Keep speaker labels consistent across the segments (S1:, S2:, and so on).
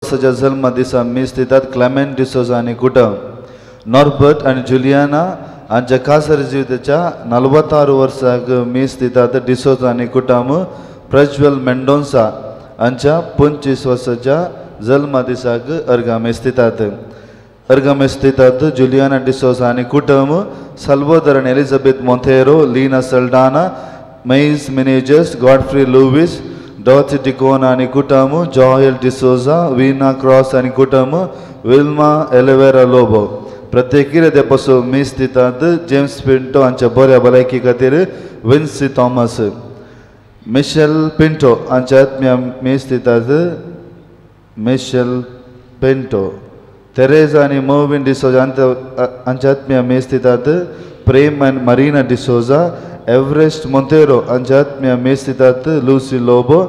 S1: वर्साच्या जल्मा दिसा मीस दितात क्लेमेंट डिसोजा आनी कुटुंब. नॉर्बर्ट आनी जुलियाना हांच्या कासार जिविताच्या 46 वर्साक मीस दितात डिसोजा आनी कुटुंब. प्रज्वल मेंडोन्सा हांच्या 25 वर्साच्या जल्मा दिसाक अर्घा मीस दितात. अर्घा मीस दितात जुलियाना डिसोजा आनी कुटुंब. साल्वादोर आनी एलिझाबेथ मोंतेरो, लीना सल्डाना, मेज मिनेजस, गॉडफ्री लुवीस, डॉथी डिकोना आनी कुटुंब, जॉयल डिसोजा, वीना क्रॉस आनी कुटुंब, विल्मा एलिवेरा लोबो. प्रत्येक कितें पासून मीस दितात जेम्स पिंटो हांच्या बऱ्या भलायकी खातीर विन्सी थॉमस. मिशेल पिंटो हांच्या आत्म्या मीस दितात मिशेल पिंटो. तेरेजा आनी मोविन डिसोजा हांच्या आत्म्या मीस दितात प्रेम आनी मरीना डिसोजा. एवरेस्ट मोंतेरो हांच्या आत्म्या मीस दितात लुसी लोबो.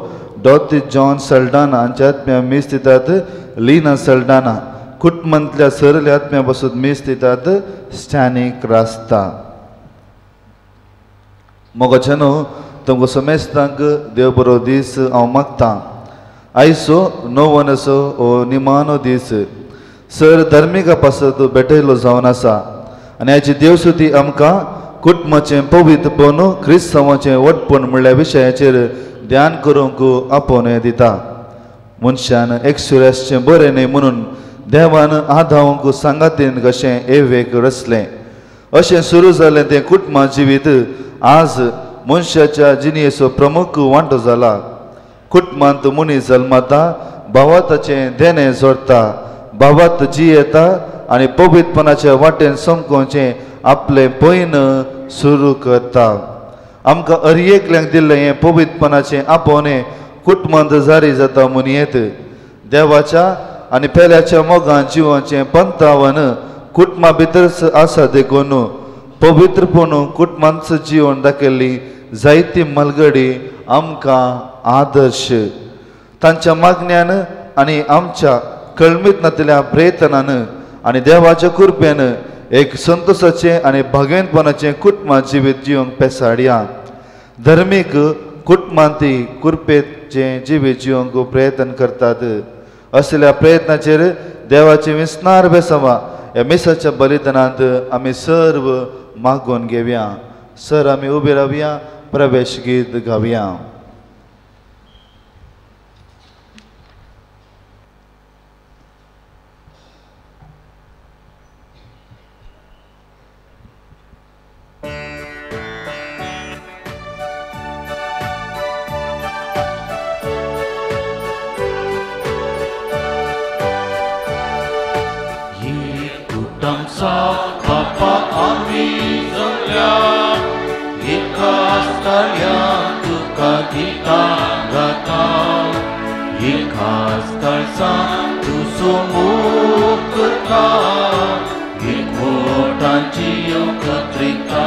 S1: डॉथी जॉन सल्डाना हांच्या आत्म्या मीस दितात लीना सल्डाना. कुटुंबांतल्या सरल्या आत्म्या पासून मीस दितात स्टॅनी क्रास्ता. मोगाच्यानो तुमकां समेस्तांक देव बरो दीस हांव मागतां. आयचो नवनसो हो निमानो दीस सर धर्मिका पासत भेटयलो जावन आसा आनी हाची देवसुती आमकां कुटुंबाचें पवित्रपण क्रिस्तांवाचें वटपण म्हणल्या विशयाचेर ध्यान करूंक आपोवणें दिता. मनशान एकसुऱ्याचें बरें न्हय म्हणून देवान आदावंक सांगातीन कशें एवेक रचलें. अशें सुरू जालें तें कुटुंबा जिवीत आज मनशाच्या जिणेचो प्रमुख वांटो जाला. कुटुंबांत मनीस जल्मता, भावाताचें देणें जोडटा, भावात जियेता आनी पवित्रपणाच्या वाटेन समकोवचें आपलें पयन सुरू करता. आमकां हर एकल्यांक दिल्लें हें पवित्रपणाचें आपोवणें कुटुंबांत जारी जाता म्हणयेत. देवाच्या आनी पेल्याच्या मोगान जिवाचें पंथावन कुटुंबा भितरच आसा देखून पवित्रपण कुटुंबांत जिवन दाखयल्ली जायती मलगडी आमकां आदर्श. तांच्या मागण्यान आनी आमच्या कळमीत नातिल्ल्या प्रयत्नान आनी देवाच्या कृपेन एक संतोषाचें आनी भागेनपणाचें कुटुंबा जिवीत जिवंक पेसाडया. धर्मीक कुटुंबांती कृपेचें जिवीत जिवंक प्रयत्न करतात. असल्या प्रयत्नाचेर देवाचे विस्नार बेसावा ह्या मिसाच्या बलिदानांत आमी सर्व मागून घेवया. सर आमी उबे रावया, प्रवेश गीत गावया.
S2: बापा आमी जगल्या एका स्थळ्यान तुका गितां गाता, एका स्थळसान तुजो मोग करता, एकवटांची एकत्रिता.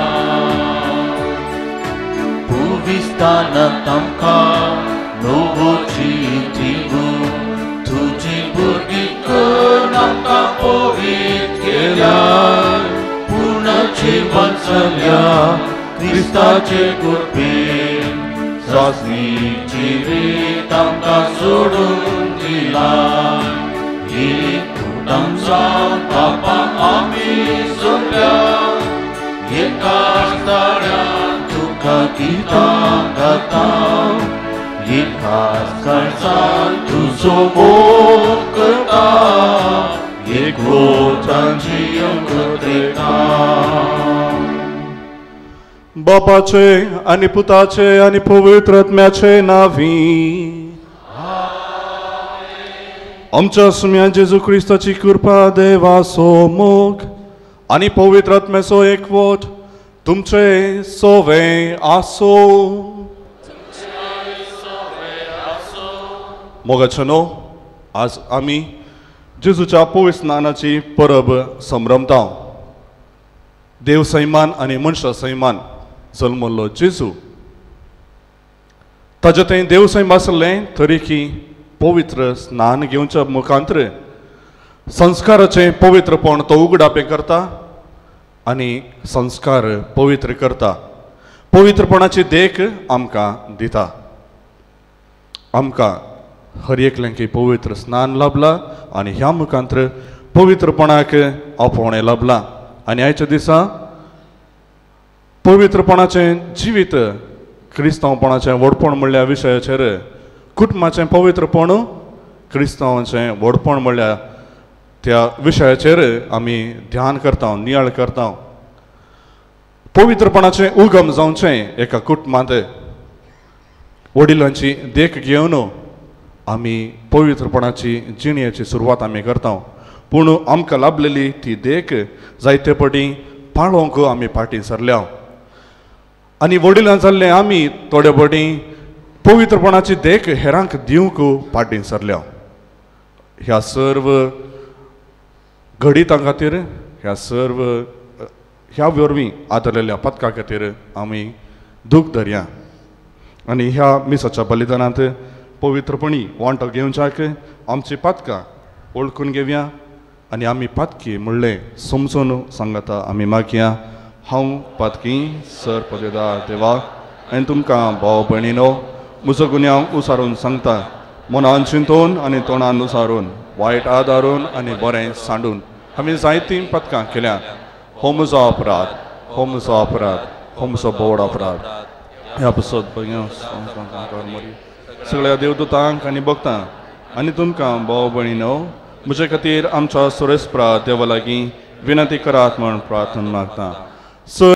S2: पुविस्तानांत आमकां नवोची दिवू, तुजी भुरगीं करून आमकां पवित्र केल्या. पूर्ण जीवन चलया क्रिस्ताचे कृपेन, सासणी जिवीत आमकां सोडून दिलां. एक कुटुंब बापा आमी जगल्या एका स्थळ्यान तुका गितां गाता, एका स्थळान तुजो मोग करता, एकवटांची एकत्रिता.
S3: बापाचे आनी पुताचे आनी पवित्र आत्म्याचे नांवी आमच्या सुम्या जेजू क्रिस्ताची कृपा, देवाचो मोग आनी पवित्र आत्म्याचो एकवट तुमचे सोवे आसो. मोगाचे न्हू, आज आमी जेजूच्या पवित्र स्नानाची परब संभ्रमता. देव सैमान आनी मनशा सैमान जल्मल्लो जेजू, ताजे थंय देव सैम आसलें तरी की पवित्र स्नान घेवच्या मुखांतर संस्काराचें पवित्रपण तो उगडापें करता आनी संस्कार पवित्र करता. पवित्रपणाची देख आमकां दिता. आमकां हर एकल्यांक पवित्र स्नान लाभला आनी ह्या मुखांतर पवित्रपणाक आपोवणें लाभलां. आनी आयच्या दिसा पवित्रपणाचें जिवीत क्रिस्तांवपणाचें व्हडपण म्हणल्या विशयाचेर कुटुंबाचें पवित्रपण क्रिस्तांवाचें व्हडपण म्हणल्या त्या विशयाचेर आमी ध्यान करता, नियाळ करता. पवित्रपणाचें उगम जावचें एका कुटुंबांत वडिलांची देख घेवन आमी पवित्रपणाची जिणेची सुरवात आमी करता. पूण आमकां लाभलेली ती देख जायते पटी पाळोवंक आमी फाटीं सरल्या आनी वडिलां जाल्ले आमी थोडे पटी पवित्रपणाची देख हेरांक दिवंक फाटीं सरल्या. ह्या सर्व घडितां खातीर, ह्या सर्व ह्या वरवीं आदरलेल्या पदका खातीर आमी दूख धरया आनी ह्या मिसाच्या बलिदानांत पवित्रपणी वांटो घेवच्याक आमची पातकां वळखून घेवया आनी आमी पातकी म्हणलें समजून सांगता आमी मागया. हांव पातकी सर पदेदा देवा आनी तुमकां भाव भयणीनो म्हजो गुन्यांव उसारून सांगता, मनान चिंतून आनी तोंडान उसारून, वायट आदारून आनी बरें सांडून आमी जायतीं पदकां केल्या. हो म्हजो अपराध, हो म्हजो अपराध, हो म्हजो बोड अपराध. ह्या पसत सगळ्या देवदूतांक आनी भक्तांक आनी तुमकां भाव भयणीनो म्हजे खातीर आमच्या सुरेस्प्रा देवा लागीं विनंती करात म्हूण प्रार्थना मागता.